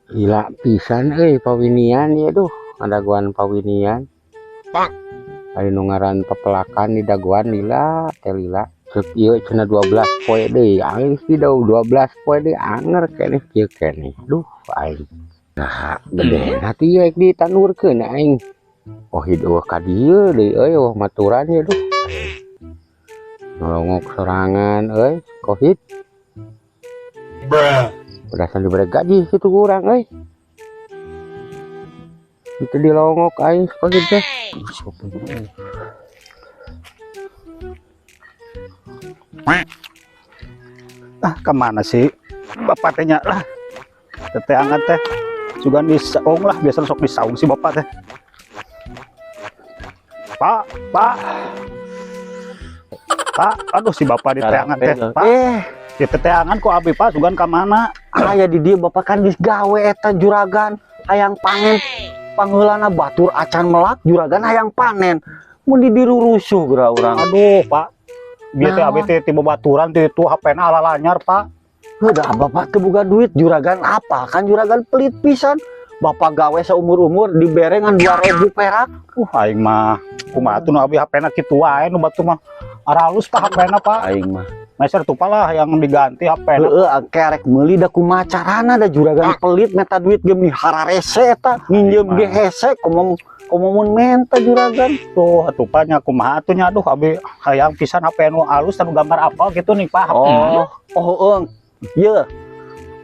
Gila pisan euy pawinian ieu duh, ngadaguan pawinian. Ari nu ngaran pepelakan di daguan lila teh lila. Ceuk ieu cenah 12 poe deui, aing di 12 poe deui anger keneh kieu keneh. Duh aing. Nah, gede hati ieu ditandurkeun aing. Oh hidup ka dieu deui euy, oh maturan ieu duh. Nolongok sorangan euy, Covid. Bruh. Berdasar diberi gaji situ kurang euy. Itu dilongok aing Covid teh. Ah, kemana sih bapak tehnya lah? Teteh angkat teh. Sugan disaung lah, biasa sok disaung si bapak teh. Pak, pak. Pak, aduh si bapak di teangan teh. Pak, di teteangan kok abi Pak, sugan ka mana? Aya di dieu bapak kan geus gawe eta juragan, hayang panen pangheulana batur acan melak juragan hayang panen. Mun di dirurusuh geura urang. Aduh, Pak. Bieu teh abi teh tiba baturan teh itu HP-na ala lanyar, Pak. Heuh, da bapak teu boga duit juragan apa? Kan juragan pelit pisan. Bapak gawe saumur-umur dibere ngan 2000 perak. Aing mah kumaha tuh nu abi HP-na kitu wae nu batur mah aralus Pak HP-na, Pak. Aing mah. Meser tuh Pak lah yang diganti HP-na. Heeh, kerek meuli da kumaha carana da juragan pelit meta duit ge meni hararese eta, nginjem ge hese komo komo mun menta juragan. Tuh atuh Pak nya kumaha atuh nya aduh abi hayang pisan HP nu alus anu gambar apa gitu nih Pak. Oh, oh heeh. Ieu.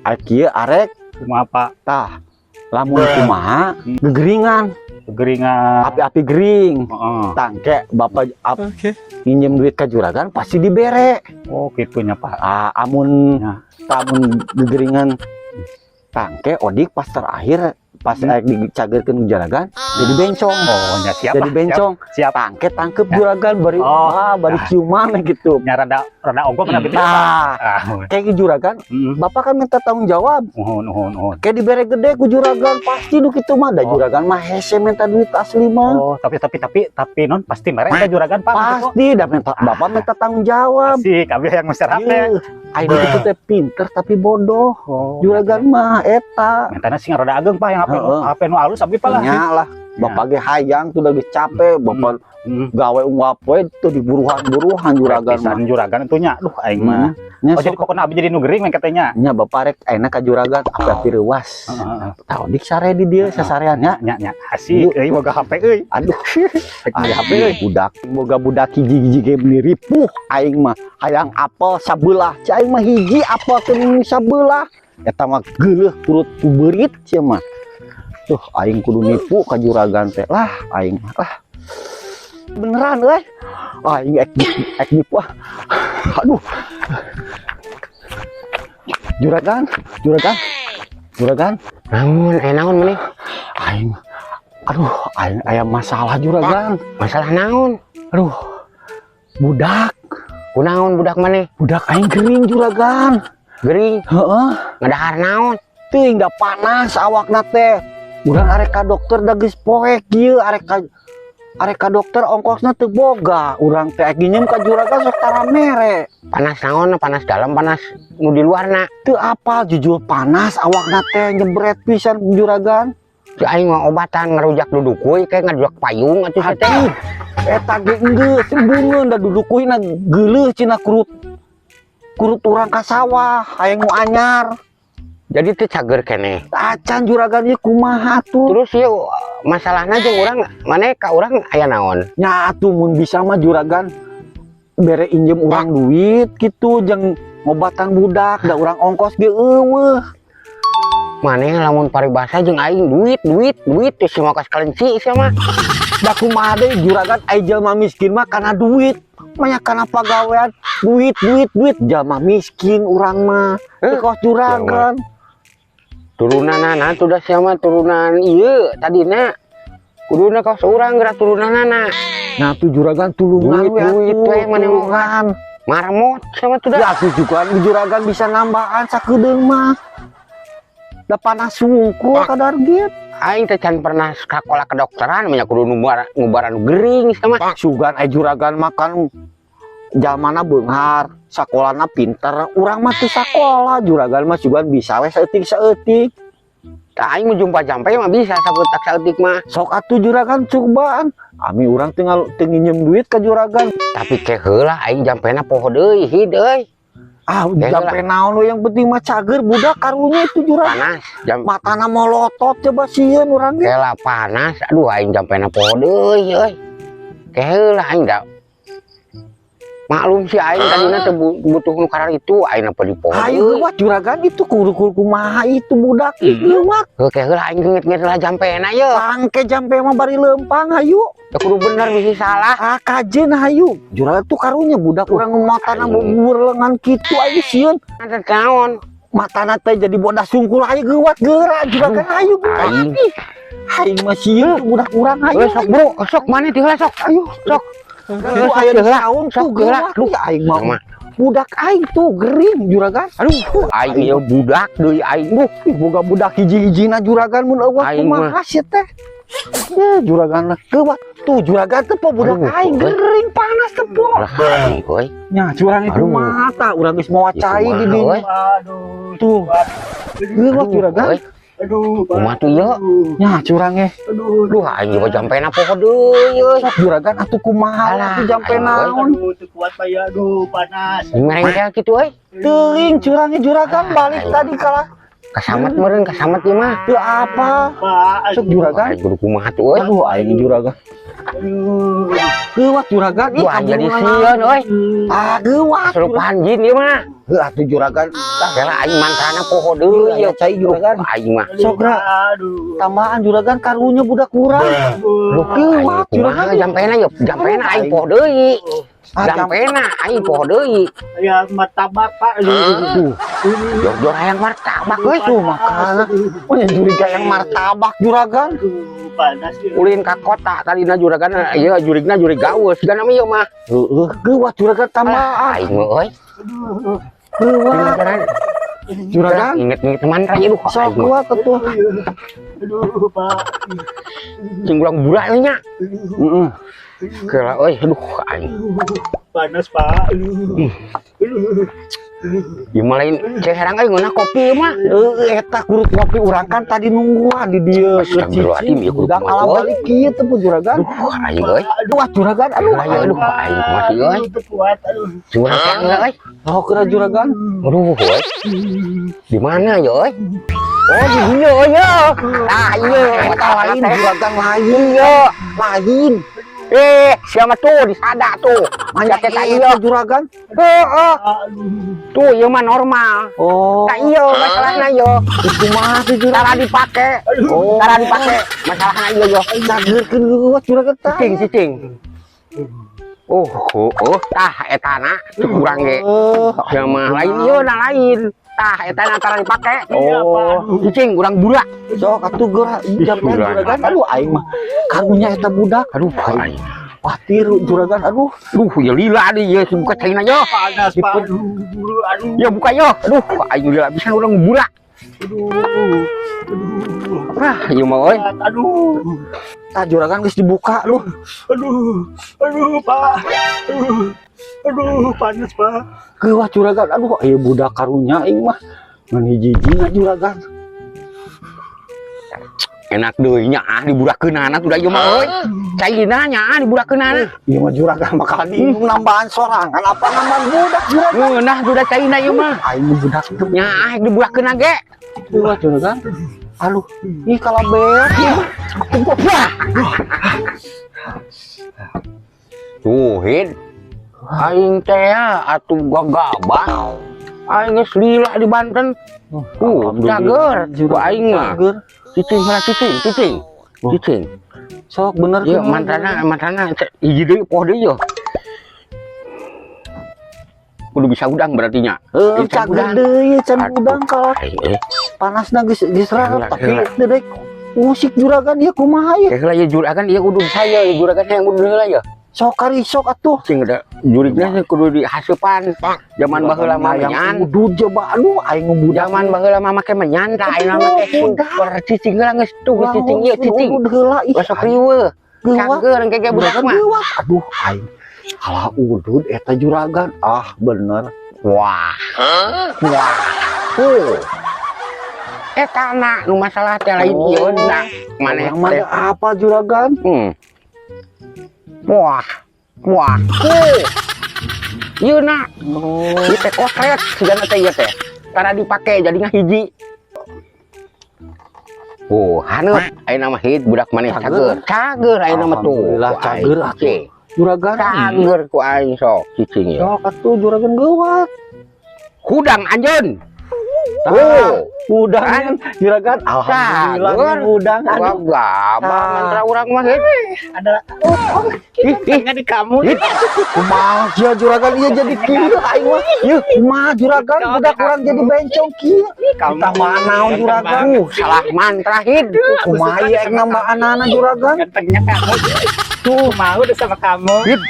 Arek kieu arek kumaha Pak? Tah. Lamun kumaha gegeringan. Gegeringan. Api-api gering. Heeh. Tangke bapak nginjem duit ka juragan pasti dibere. Oh gitunya Pak. Ah, amun Ya. tamun gegeringan tangke odik pas terakhir pas rek dicagerkeun juragan jadi bencong. Oh nya siap. Jadi bencong. Siap. Tangke tangkep juragan bari Oh. ah, bari ciuman gitu. Nya rada rada ongko mana gitu. Nah, Ah. kayak juragan, bapak kan minta tanggung jawab. Nuhun nuhun nuhun. Kayak dibere gede ku juragan pasti nu kitu mah da juragan mah hese minta duit asli mah. Oh, tapi non pasti mere eta juragan Pak. Pasti da minta bapak minta tanggung jawab. Asik, abi yang meser HP. Ieu, aing itu teh pinter tapi bodoh. Oh. Juragan mah eta. Mintana sing rada ageng Pak yang HP Heeh. HP nu alus abi Pak lah. Nya lah, bapak ge hayang tuh udah geus capek, bapak gawe ungap we tuh di buruhan-buruhan juragan mah. Pisan juragan itu nya, duh aing mah. Nya Oh, jadi sok pokoknya abi jadi nu gering katanya. nya bapak rek enak ka juragan api-api reuas. Heeh. Tah dik sare di dieu sasarean nya. Nya nya asik euy boga HP euy. Aduh, Rek meuli HP euy. Budak boga budak hiji-hiji ge meuni ripuh aing mah hayang apel sabelah, ci aing mah hiji apel teh meuni sabelah. Eta mah geuleuh kurut ku beurit sia mah. Tuh aing kudu nipu ka juragan teh lah aing mah lah. Beneran euy. Aing ek nipu ah. Aduh. Juragan, juragan. Juragan. Naon, naon maneh? Aing aduh, aing aya masalah juragan. Masalah naon? Aduh. Budak. Kunaon budak maneh? Budak aing gering juragan. Gering? Heeh. Ngadahar naon? Teuing da panas awakna teh. Urang arek ka dokter da geus poek ieu, arek ka dokter ongkosna teu boga. Urang teh ek nginjem ka juragan sok tara mere. Panas naon? Panas dalam, panas nu di luarna. Teu apa jujur panas awakna teh nyebret pisan juragan. Si aing mah obatan ngarujak dudukuy kayak ngarujak payung atuh si teh. Aduh, eta ge geus embungeun da dudukuyna geuleuh cenah kurut. Kurut urang ka sawah hayang nu anyar. Jadi teu cager keneh. Acan juragan ieu kumaha tuh? Terus ieu masalahna jeung urang maneh ka urang aya naon? Nya atuh mun bisa mah juragan bere injem urang duit gitu jeung ngobatan budak da urang ongkos ge eueuh. Maneh lamun paribasa jeung aing duit duit duit teh sia mah kas kalenci sia mah. Da kumaha deui juragan ai jelema miskin mah kana duit. Manya kana pagawean duit duit duit jelema miskin urang mah. Teu kos juragan. Turunanana tuh dah sia mah turunan ieu tadina. Kuduna kos urang geura turunanana. Nah tuh juragan tulungan Duit, we duit atuh, we maneh mah. tulungan. Marmot sama tuh dah. Ya tuh juga juragan bisa nambahan sakedeung mah. Da panas sungkul kadar gitu. Aing teh can pernah sakola kedokteran, banyak kudu ngubaran gering sama. Sugan ai juragan makan Jalmana beunghar, sakolana pinter, urang mah teu sakola, juragan mah sugan bisa we saeutik-saeutik. Tah, aing mau jumpa jampe mah bisa saeutik saeutik mah. Sok atuh juragan cobaan. Ami urang tinggal teu nginjem duit ka juragan. Tapi ke heula aing jampena poho deui, Hid euy. Ah, Ya, jampe naon we, yang penting mah cager budak karunya itu juragan. Panas jam Matana molotot coba sieun urang ge. Kela panas, aduh, aing jampena poho deui euy. Ke heula aing da. Maklum sih, aing tadina teh butuh nu itu, aing apa di poho Ayo deui. Geuwat juragan, itu kudu kudu kumaha itu budak geuwat. Heuh, ke heula aing nginget-nginget lah jampena ye. Pangke jampe mah bari leumpang, hayu. Teu kudu bener, bisi salah. Ah, kajeun hayu. Juragan tuh karunya budak urang matana Aing. bubur lengan kitu, aing sieun. Ada naon? Matana teh jadi bodas sungkul, ayo geuwat geura juragan, hayu geuwat. Aing. Ih, aing mah sieun budak urang, hayu. Heuh, sok bro, sok mana ti heula, sok. Ayo. Sok. Tuh aya di saung Sok tuh geura. geuwat. Duh, aing mah Mah. Budak aing tuh gering juragan. Aduh, aing ieu budak deui aing. Duh, Ih, boga budak hiji-hijina juragan, mun euweuh Aing kumaha sih teh? Ya, juragan lah geuwat. Tuh juragan teh po budak Aduh, aing euy. Gering panas teh po. Lah aing euy. Nya jurang itu Aduh. mata urang geus mawa Ya, cai di kumaha, dinya. euy. Aduh. Tuh. Geuwat Aduh, juragan. euy. Aduh, Pak. Kumaha tuh ieu? Nya curang eh. Aduh. Duh, aing juga jampena poho deui euy. Sok juragan atuh kumaha Alah, atuh jampe aing, euy. naon. Aduh, teu kuat, Pak ya. Aduh, panas. Merengkel kitu euy. Teuing curangnya juragan balik Aing. Tadi kalah. Kasamat meureun, kasamat ieu mah. Teu apa. Pak. Sok juragan. Aing kudu kumaha tuh euy. Aduh, aing juragan. Aduh. Geuwat juragan ih Duh, aing jadi kaburu sieun euy. Ah, geuwat. Kesurupan jin ieu mah. Heuh atuh juragan. Tah, Kela aing mantrana poho deui aya ieu. cai juragan. Aing mah. Sok ra. Aduh. Tambahan juragan, karunya budak urang. Duh, aing Geuwat kumaha juragan. Jampena yeuh, jampena aing poho deui. Ah, Jampena aing poho deui. Yang martabak, Pak. Aduh. Duh, jor-jor hayang martabak euy. Tuh makana. Oh, yang juriga yang martabak juragan. Aduh, panas ya. Ulin ka kota tadina juragan ieu jurigna jurig gaweus sigana mah ieu mah. Heueuh, geuwat juragan tambahan. Aing mah euy. Aduh. Geuwat juragan. Inget-inget mantra ieu, duh. Sok Aing mah. geuwat atuh. Aduh, Pak. Cing ulang burak euy nya. Heeh. Kela euy, aduh aing. Panas, Pak. Aduh. Aduh. Ieu mah lain herang euy, ngeunah kopi ieu mah. Heueuh, eta kurut ngopi urang kan tadi nungguan di dieu. Astagfirullahaladzim, ieu kudu Budak kumaha, ala euy. balik kieu teh pun juragan. Duh, aing euy. Aduh, ah, juragan, aduh. Aduh, aduh, aing kumaha sih euy. Aduh, teu kuat. Aduh. Cing urang teh euy. Oh, kena juragan. Aduh, euy. Di mana ya euy? Oh, di dieu euy ya. Tah, ieu Eta lain juragan, lain. Iya. Lain. Eh, siapa tuh disada tuh. Manya Teh teh ieu. iya juragan. Heeh. Aduh. Tuh ieu mah normal. Oh, Tah ieu masalahna ieu. itu mah tuh juragan. Cara dipake. Oh. Cara dipake. Masalahna ieu yo. Cageurkeun geuwat juragan tah. Cicing, cicing. Oh, tah etana cek urang ge. Oh, Ya mah lain ieu na lain. Tah etana tara dipake. Iya, Pak. Oh. Aduh. Cicing urang burak. Sok atuh geura jampean juragan. juragan. Aduh, aing mah karunya eta budak. Aduh, aing. Khawatir juragan, aduh. Duh, ya lila deh ya buka caina yo. Panas, Pak. Aduh. Aduh. Ya buka yo. Aduh, aing lila bisa urang burak. Aduh. Aduh. Ah, ieu mah euy. Aduh. Tah juragan geus dibuka lu. Aduh. Aduh, Pak. Aduh. Aduh, panas, Pak. Geuwat juragan. Aduh, aya budak karunya aing mah. Ngan hiji-hijina juragan. Enak deui nya ah diburakeunana tuh da ieu mah euy. Caina nya ah diburakeunana. Ieu mah juragan bakal diinum nambahan sorangan apa nambahan budak juragan. Ngeunah tuh da caina ieu mah. Aing mah budak itu Nya ah diburakeunna ge. geuwat juragan. Aduh, ih kalau beak ieu mah. Wah. Tuh, Hid. Aing teh ya, atuh gagabah. Aing geus lila di Banten. Tuh, cager. Ku aing mah. Cager. Cicing heula, cicing, cicing. Oh. Cicing. Sok bener Ieu kumaha. Mantrana mantrana hiji deui poho deui yo. Kudu bisa udang berarti nya. Heuh, Ieu can cager udang. deui can Aduh. udang kalau Aing eh panasna geus geus Heula, rarat tapi heula. teu deui musik juragan ieu kumaha ieu? Teh heula ieu juragan ieu kudu saya ieu juragan yang kudu heula ya. Sok kari sok atuh. Sing da jurigna kudu dihaseupan. Zaman baheula mah Yang menyan. udud coba, aduh, aing budak. Zaman baheula mah make menyan tah ayeuna make Aduh, budak. super cicing heula geus tuh geus cicing ieu cicing. Udud heula ih. Besok riweuh. Geuwat. Cager engke ge budak Juragan mah. geuwat. Aduh, aing. Kalah udud eta juragan. Ah, bener. Wah. Wah. Tuh. Eta na nu masalah teh lain Oh. ieu na. Maneh Urang mah teh. da apa juragan? Wah. Wah. Tuh. Ieu na. Oh. Ieu teh koslet sigana teh ieu teh. Karena dipake jadi ngahiji. Oh, haneut ayeuna mah hit budak maneh Cager. cager. Cager ayeuna mah tuh. Alhamdulillah, Ku aing. cager atuh. Cing. Juragan. Cager ku aing sok cicing ieu. Sok atuh juragan geuwat. Hudang anjeun. Tah, Oh, hudang juragan. Alhamdulillah Cager. hudang. Wah, Aduh. gabah Tah. mantra urang mah hit. Ada oh, Ih, ih. di kamu. Hit. Kumaha sia juragan ieu jadi kieu aing mah. Ieu kumaha juragan budak urang jadi bencong kieu. Kamu. Tambahan naon juragan? Salah mantra hit. Kumaha ieu ek nambahan juragan? Gantengnya kamu. Tuh, mau udah sama kamu. Hit.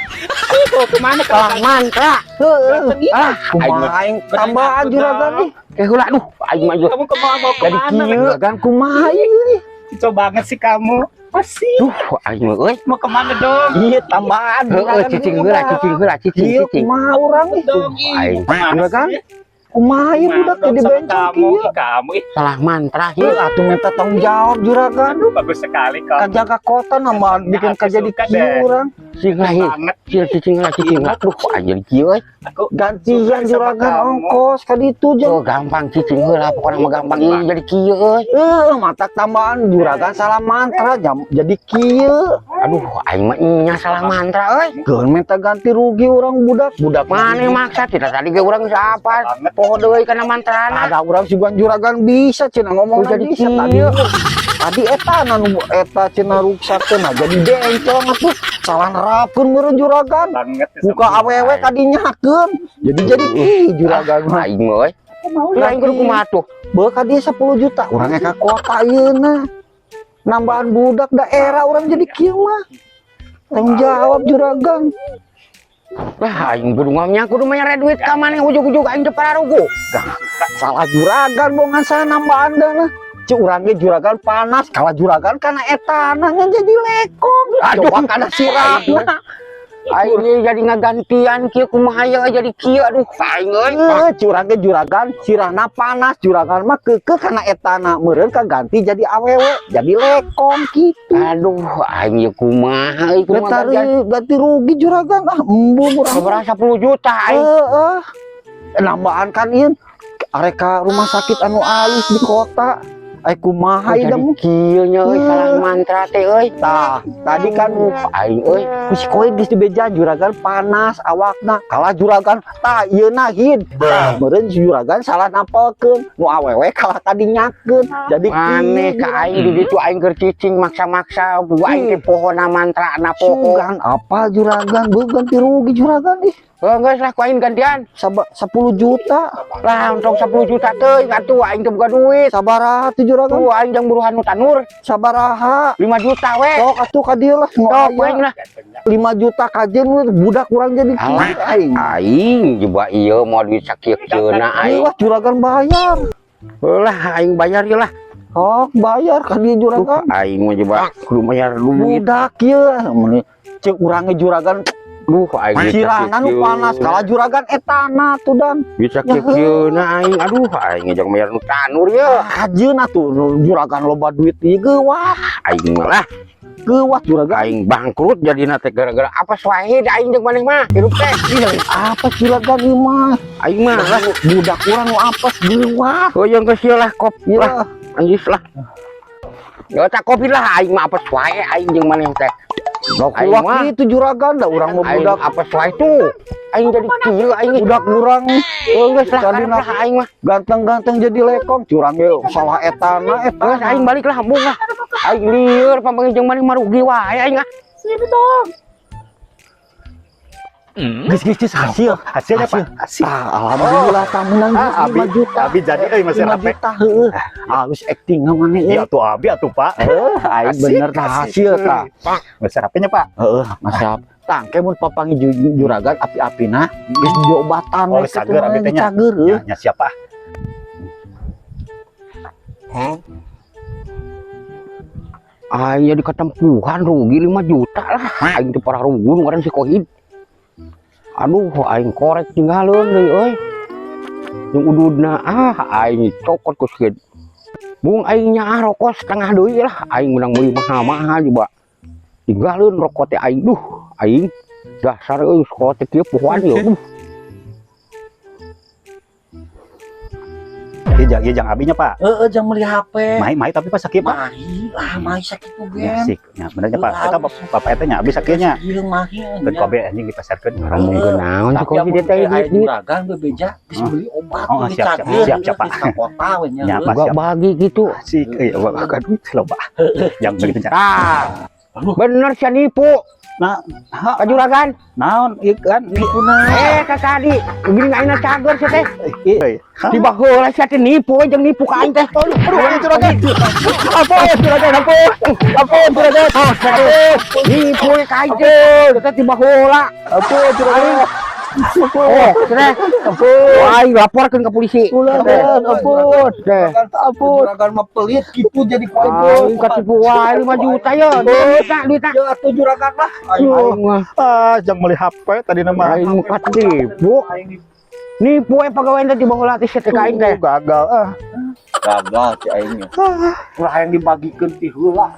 Tuh, kemana Salah kamu? mantra. Heeh. Ah, aing Kumaha mah aing tambahan juragan ih. teh heula aduh, aing mah Kamu kemana mau Jadi kemana? kieu. Juragan kumaha ieu? Coba banget sih kamu. Pasti. Duh, aing mah euy. Mau kemana dong? Iya tambahan Heeh, juragan. cicing heula, cicing heula, cicing, Iya cicing. kumaha urang ih. Dong, Aing. Juragan kumaha ieu budak jadi sama bencong kamu. kieu. Kamu, ih, Salah mantra hit. Heuh atuh minta tanggung jawab juragan. aduh, bagus sekali kok. Kan jaga kota nambah bikin Aku kerja di suka kieu deh. urang. Cicing lah hit. Banget. Cicing cicing heula, cicing. Aduh, aing jadi kieu euy. Aku Gantian Suka sama juragan kamu. ongkos ka ditu jeung Oh, gampang cicing heula, pokoknya mah gampang ieu jadi kieu euy. Mata tambahan juragan salah mantra jam, jadi kieu. Aduh, aing mah nya salah mantra euy. Geun minta ganti rugi urang budak. Budak maneh maksa tidak tadi ge urang geus apa? Poho deui kana mantrana. Ada urang sugan juragan bisa cenah ngomong Oh, jadi bisa tadi. kieu. Tadi eta nu eta cenah ruksak teh nah jadi bencong atuh salah nerapkeun meureun juragan. Banget. ya Buka sama awewe kadinyakeun. Jadi ih juragan mah. Aing mah euy. Aku mau Lah aing kudu kumaha tuh? Beuh ka dieu 10 juta urang ka kota ayeuna. Nambahan budak daerah urang jadi kieu mah. Tanggung jawab juragan. Lah aing kudu ngamnya kudu mayar duit ka maneh ujug-ujug aing teu pararugu. Salah juragan bongan saya nambahan dana. Cek urang ge juragan panas, kalah juragan kana etana nya jadi lekong. Aduh. Coba kana sirahna. Aing ge jadi ngagantian kieu kumaha ye jadi kieu aduh aing euy. Eh, curang ge juragan sirahna panas, juragan mah keukeuh kana etana meureun kaganti jadi awewe, jadi lekong kitu. Aduh aing ye kumaha euy kumaha Ganti, gantian. ganti rugi juragan ah embung urang. Sabaraha 10 juta aing. Heeh. Nambahan kan ieu arek ka rumah sakit anu alus di kota. Ai kumaha Oh, ieu jadi mah? kieu nya euy salah mantra teh euy. Tah, tadi kan Aing euy. ku si Koid geus dibeja juragan panas awakna kalah juragan tah ieu na hid tah meureun si juragan salah napelkeun nu awewe kalah kadinyakeun jadi Maneh kieu ka aing di ditu aing keur cicing maksa-maksa gua aing teh pohona mantra na poho. Sugan apa juragan beuh ganti rugi juragan ih. Heuh geus lah ku aing gantian. Saba 10 juta. Lah untung 10 juta teuing atuh aing teu boga duit. Sabaraha tuh juragan? Tuh aing jang buruhan nu tanur Sabaraha? 5 juta we. Sok atuh ka dieu lah nu Sok we aya. lah. 5 juta kajeun we budak urang jadi kieu Alah. aing. Aing juga ieu mau duit sakieu-kieuna aing. Wah juragan bayar. Lah aing bayar ieu lah. Sok bayar ka dieu juragan. Aing mah coba kudu bayar duit. Budak ieu mun cek urang ge juragan Duh aing duit sirahna nu sakieu-kieuna. panas kalah juragan etana tuh dan. Duit sakieu-kieuna aing. Aduh aing jang bayar nu tanur ye. Kajeun atuh nu juragan loba duit ieu geuwat. Aing mah lah Geuwat juragan. aing bangkrut jadina teh gara-gara apa swahid aing jeung maneh mah hirup teh. Apa juragan ieu mah? Aing mah lah Budak urang nu apes geuwat. hoyong geus ieu lah kop lah Ya, anjis lah. Ya tak kopi lah aing mah apes wae aing jeung maneh teh. Aing Aing mah itu juragan dah urang mah aing budak apes wae tuh. Aing jadi kieu aing. budak urang Heuh geus lah Tadi karep lah aing mah. ganteng-ganteng jadi lekong curang ge salah etana Geus etana. aing balik lah embung lah. Aing lieur papanggih jeung maneh mah rugi wae aing ah. Sini dong. Geus geus geus hasil. Hasilnya Pak. Hasil. Ah, alhamdulillah tah menang geus Ah, abi, 5 juta. abi jadi euy masih 5 rapi. juta heueuh. Halus acting maneh Iya euy. tuh abi atuh Pak. Heuh, aing Asik, bener tah asik. hasil tah. Masih rapinya Pak. Heeh, masap. Tah, engke mun papanggih juragan api-apina geus diobatan Oh, we kitu cager mah, abi teh nya. Cager heueuh. Ya, nya siapa? Aing jadi ketempuhan rugi 5 juta lah. Aing teh parah rugi ngaran si Kohid. Aduh, aing korek tinggalin deui euy. Jeung ududna ah aing cokot ku sieun. Bung aing nyaah rokok setengah deui lah, aing menang meuli mahal-mahal juga. Tinggalin rokok teh aing, duh, aing dasar euy sekolah teh kieu pohoan ieu. Duh. Ieu jang abinya, Pak. Heeh, jang meuli HP. Mahi mahi tapi Pak sakieu, Pak. Mahi lah, mahi sakitu Ya gen. sik, nya bener nya, Pak. Eta bapak eta nya abi sakieu nya. Ieu mahi. Keun kobe anjing dipasarkeun. Ngomongkeun naon si Tapi Kohid amun teh aya duit. juragan bebeja geus beli obat Oh, beli siap, siap, cager, siap, siap, Pak. geus ka kota we nya. Ya, Pak, Gak siap. bagi gitu. Sik, euy, bawa duit loba. Yang begitu nya. Ah. Bener sia nipu. Nah, Ka juragan. naon ieu kan Nipu naon? Eh, ka tadi geuning aingna cager sia teh. Euy. Di baheula sia teh nipu we jeung nipu ka aing teh. Aduh, aduh, juragan. Ampun, juragan, ampun. Ampun, juragan. Nipu we ka aing teh. Teh di baheula. Ampun, juragan. Oh, teh. Ampun. Wah, aing laporkeun ke polisi. Ulah, ampun. Teh. Ampun. Juragan mah pelit kitu jadi ku aing. Aing katipu wae 5 juta ye. Duit duit. Ya atuh juragan lah. Aing mah Ah, jang meuli HP tadi nama. aing mah katipu. Nipu we pagawean teh di baheula teh sia teh ka aing teh. Gagal ah. Gagal si aingnya. Ulah yang dibagikeun ti heula.